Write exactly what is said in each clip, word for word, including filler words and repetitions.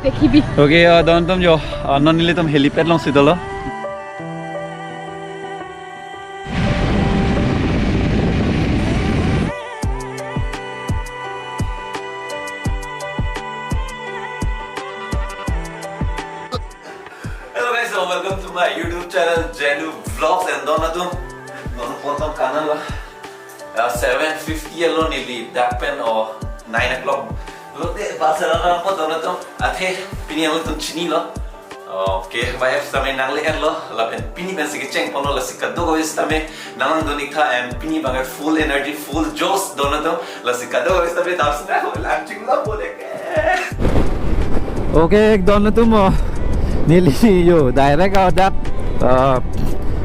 Dekhibi. Okay, uh, don atum jo, uh, non nelitum helipad alongsi dolo. Hello guys, so welcome to my YouTube channel, Jenu Vlogs, and don atum, non ponton kanal la. Uh, seven fifty alo neli dak pen o nine o'clock. Lote bus arang po don atum, athe pini nanglitum chinilo. Okay, K Y F sitame nangle-etlo, lapen pini pensi kecheng ponlo, lasi kadokave sitame nanglangdun-ik tha, and pini abang full energy, full josh don atum, lasi kadokave sitame dam sita ho lang chinglo bole ke. Okay, don atum, oh, neli jo direct adak, uh,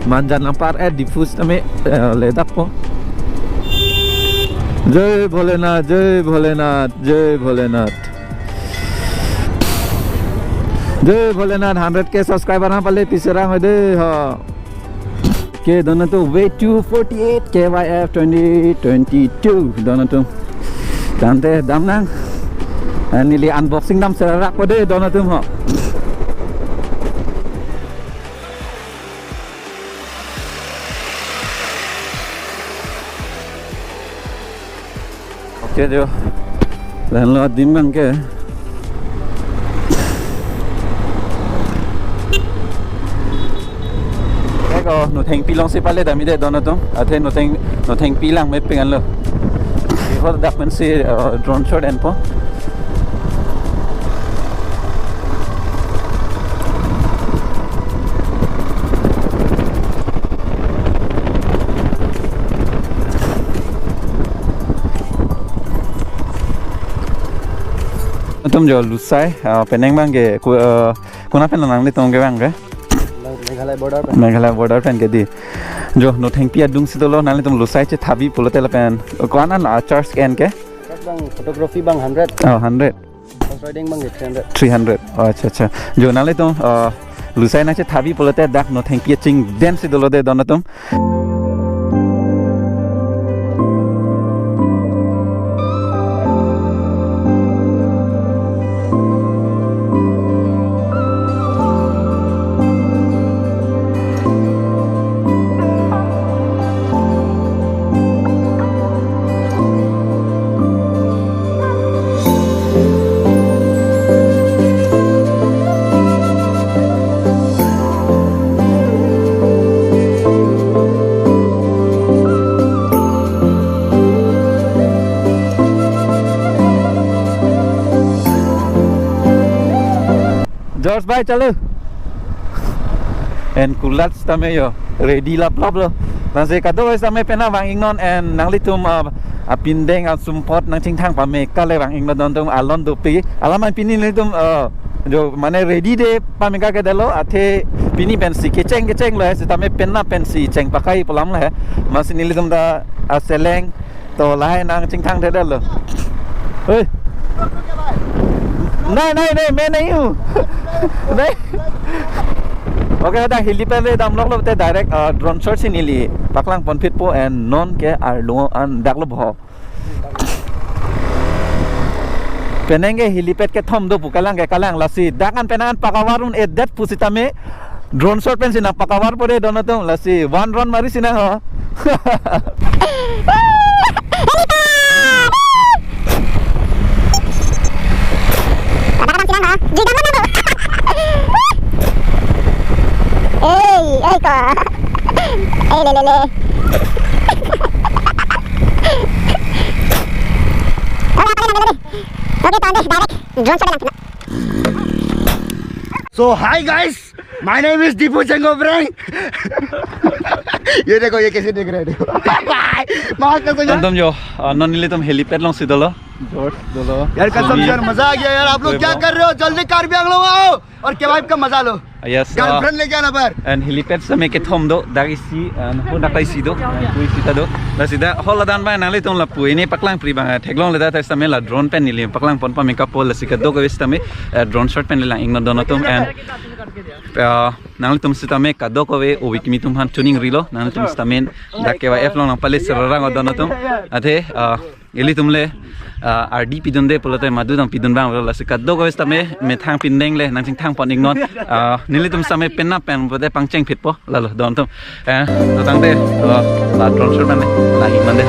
Manjan Lampar, eh, Diphu sitame, uh, le dakpo. Jai Bholenath, Jai Bholenath, Jai Bholenath. Jai Bholenath, hundred K subscriber nangpale pisi rang ho de, ha. Okay, don atum, way two forty-eight K Y F twenty twenty-two, don atum. Tangte damnang. Eh, neli unboxing dam serarak po de, don atum ho. Okay jo. Lahenlo adim abang ke. Eko, Nothengpi alongsi pale damji de don atum. Athe Notheng, Nothengpi lang mepeng anlo. Before dak pensi, uh, drone shot enpo. Atum jo Lusai, ah, penang abang ke, ku-, ah, konat pen nanglitum kevang ke? Meghalaya border pen. Meghalaya border pen ke di. Jo, Nothengpi adungsi dolo, nanglitum Lusai chethabi pulote lapen, ko-an an, ah, charge ke-en ke? Charge abang photography abang hundred. Oh, hundred. Horse riding abang three hundred. Three hundred. Oh, acha, acha. Jo, nanglitum, uh, Lusai nangchethabi pulote dak Nothengpi achingdamsi dolo de don atum. George bhai, chalo. And kulat sitame jo ready laplap lo. Lasi kadokave sitame penang vang-iknon, and nanglitum, ah, apindeng asumpot nangchingthang pame kale vang-iknon don atum, alon dopik. Alam an pini nelitum, ah, jo mane ready de pame ka kedetlo, athe pini pensi kecheng kechenglo, sitame penang pensi cheng pakai pu alam lo he. Amatsi nelitum ta aseleng to lahai nangchingthang thekdetlo. Oi. Nahi, nahi, nahi, main nahi hu. Nahi. Okay, dak helipad le damloklo te direct, uh, drone shot si neli paklang ponphitpo, and non ke arlo an daklo bo. Penang ke helipad kethom do pu kalang ke kalang, lasi dak an penang an pakavar un-edet pusitame drone shot pensi nangpakavarpo de don atum, lasi one round marisi nang ho. Ei, ei ko. Ei, le, le, le. Okay, tangte direct drone shot lang. So, hi guys, my name is Dipu Jenggobreng. ये देखो, ये कैसे देख रहे हैं, देखो। माँ कसम यार। Don atum jo, uh, non nelitum helipad alongsi dolo. George dolo. यार, कसम से यार, मजा आ गया यार। आप लोग क्या कर रहे हो? जल्दी कार्बी आंगलोंग आओ और K Y F का मजा लो। Yes, uh, girlfriend लेके आना पर। And helipad sitame kethom do, dak isi, and ho dak isi do, and pu isi ta do. Lasi dak hol adan bai nanglitum lapu ini paklang pri abang, eh, theklongle ta sitame la drone pen neli paklang pon pame kapo, lasi kadokave sitame, eh, drone shot pen le lang-iknon don atum, and, uh, nanglitum sitame kadokave uvik mi atum aphan tuning rilo, nanglitum sitame dak K Y F along nangpale sera rang don atum. Athe, uh, Ilitum le, ah, ardi pidunde pulote madu dam pidun abang lo, lasi kadokave sitame methang pindeng le nangchingthang pon iknon. Ah, nelitum sitame penap pen pulote pangcheng phitpo lalo don atum. Eh, to tangte, oh, la drone shot mane, la ik mande.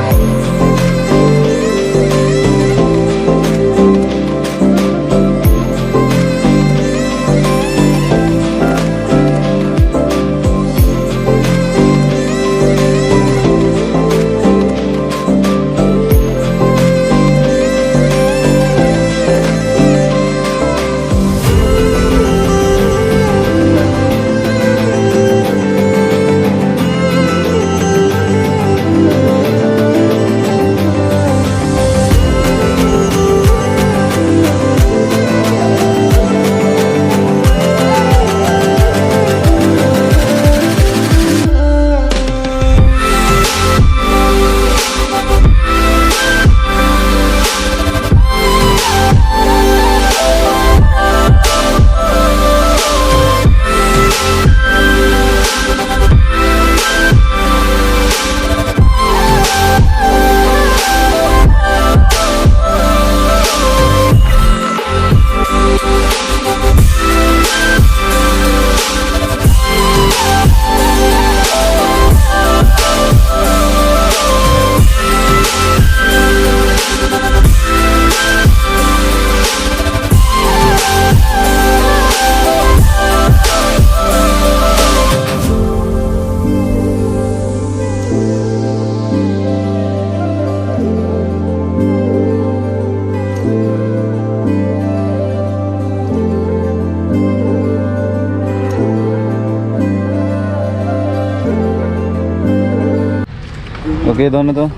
Okay, don atum.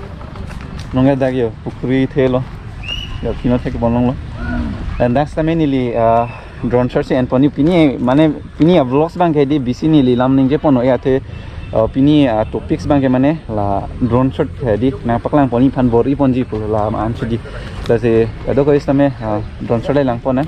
Nonke dak yo, pukhuri thelo. Yo, kino thek bonlonglo. And that's the main neli, uh, drone shot si en pon ik pini, mane pini a-vlogs abangke di bisi neli lam ningje pon-o athe, uh, pini, uh, topics abangke mane la drone shot ke di nangpaklang pon ik aphan bor-i ponji pu la an si di. Lasi kadokave sitame, uh, drone shot le lang pon, eh.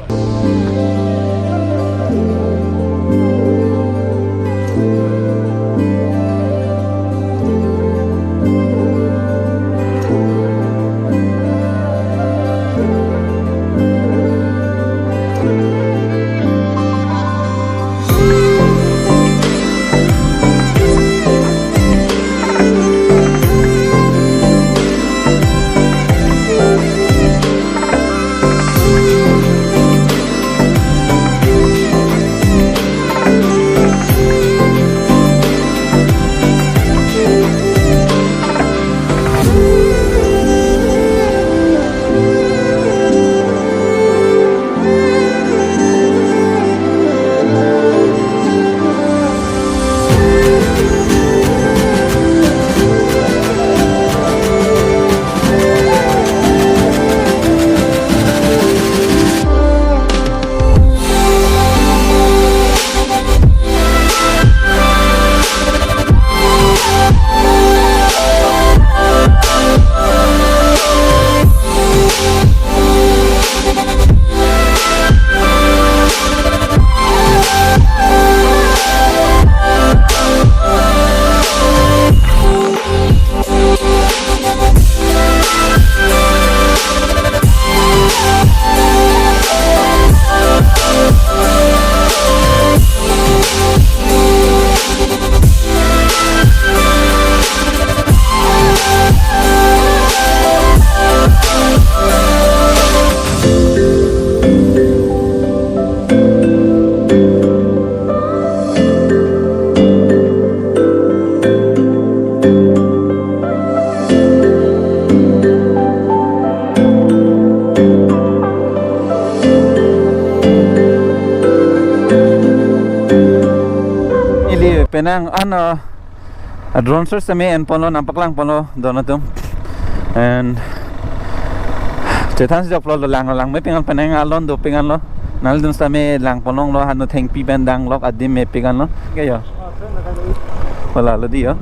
Ili penang ano, a-drone shot sitame en ponlo, nangpaklang ponlo don atum. And chethan si joklo, lang lang me pengan, penang alon do pengan lo. Nanglitum sitame lang ponlonglo, hanu thengpi pen danglok adim me pengan lo. Kayo. Wala lo di yo.